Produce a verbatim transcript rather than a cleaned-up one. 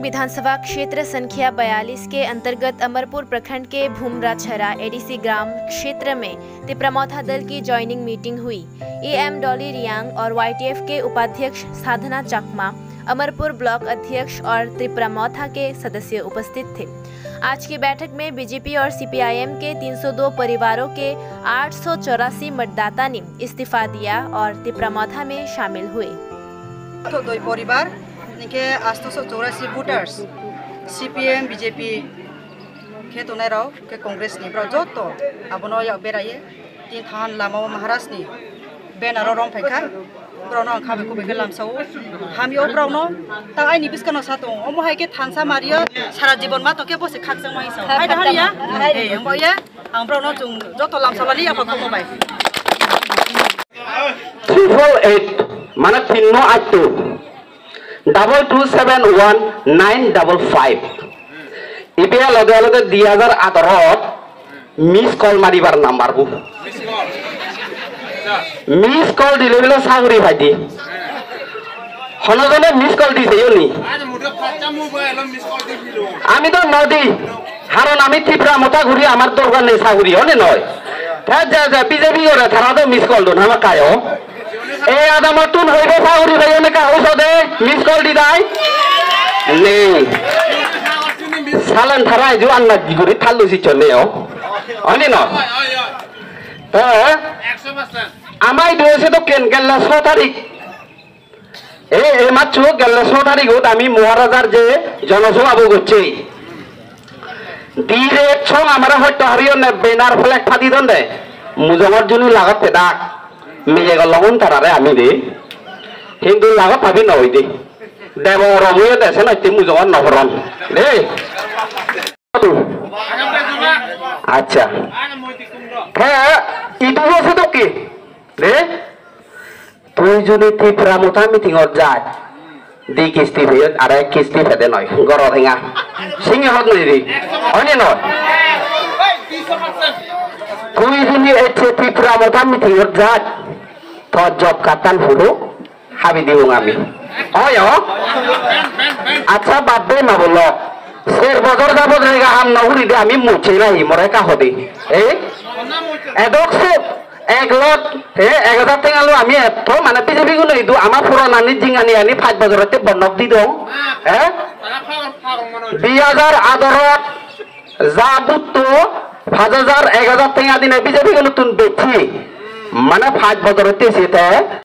विधानसभा क्षेत्र संख्या बयालीस के अंतर्गत अमरपुर प्रखंड के भूमराछरा एडीसी ग्राम क्षेत्र में तिपरा मोथा दल की ज्वाइनिंग मीटिंग हुई। ईएम डॉली रियांग और वाईटीएफ के उपाध्यक्ष साधना चकमा, अमरपुर ब्लॉक अध्यक्ष और तिपरा मोथा के सदस्य उपस्थित थे। आज की बैठक में बीजेपी और सीपीआईएम के तीन सौ दो परिवारों के आठ सौ चौरासी मतदाता ने इस्तीफा दिया और तिपरा मोथा में शामिल हुए। तो दुई परिवार, इनके आठ सौ चौरासी voters, CPM, BJP, khe tongnai rok khe Congress ni borok joto abono yak beraye tin than lama o Maharaj ni banner o rom phaikha, borok no ang khabai kubai khe lamsa o hamya o borok no ta aini bwskang no sa tong omo hai khe thansa mario sara jibon ma tong khe bo se khakchang mai sa hai da hanya ei ang bo ye ang borok no chung joto lamsa lani ya pha komo bai. Triple eight, mane tinno atto, double two seven one nine double five. Ibe alode alode dui hajar atharo miss call maribar number bu. Miss call dile bile saguri phaidi. Hono jone miss call dise yoni. Ami to nodi. Haron ami Tipra motha guri amar dorkar nei saguri hone noi. Ta ja ja B J P gore thara do miss call don hama kayo. E adamotun hoibe saguri bai hone ka hoso de miss call di dai. Nei. Salan thara ju anna di guri thallu si chonne o. Hone no. Ta amai do se to ken gella so tarik. E, e machu gelle so tarigot ami Maharajar je jonosabha bo gocche. Direct song amare hoito hariyo ne banner flag phadi donde. Mujongor juni lagat pedak. Mile golongun tarare ami de. Hindu lagat pabi noi de. Debo romuyo de se noite mujongor nohoron. De. Acha. He, itu se to ki? De. Tui juni Tipra motha meeting ot jai, di kisti phaio, are kisti phede noi, goro thenga. Singi hot noi di. Oni noi. Tui juni eche Tipra motha meeting ot jai, to job katan huru, habi di ungami. Oyo. Acha bad de ma bolo. Ser bojor jabot rega ham no huri de ami muchai nai more ka hodi. Eh? Edok se Ek lakh, he, ek hajar tenga lo ami etto, mane, B J P guno idu ama purana ni jingani ani pach bojor te bondok di dong. He? Dui hajar atharo ja butto, pach hajar, ek hajar tenga dine B J P guno tun bechi. Mane, pach bojor te site.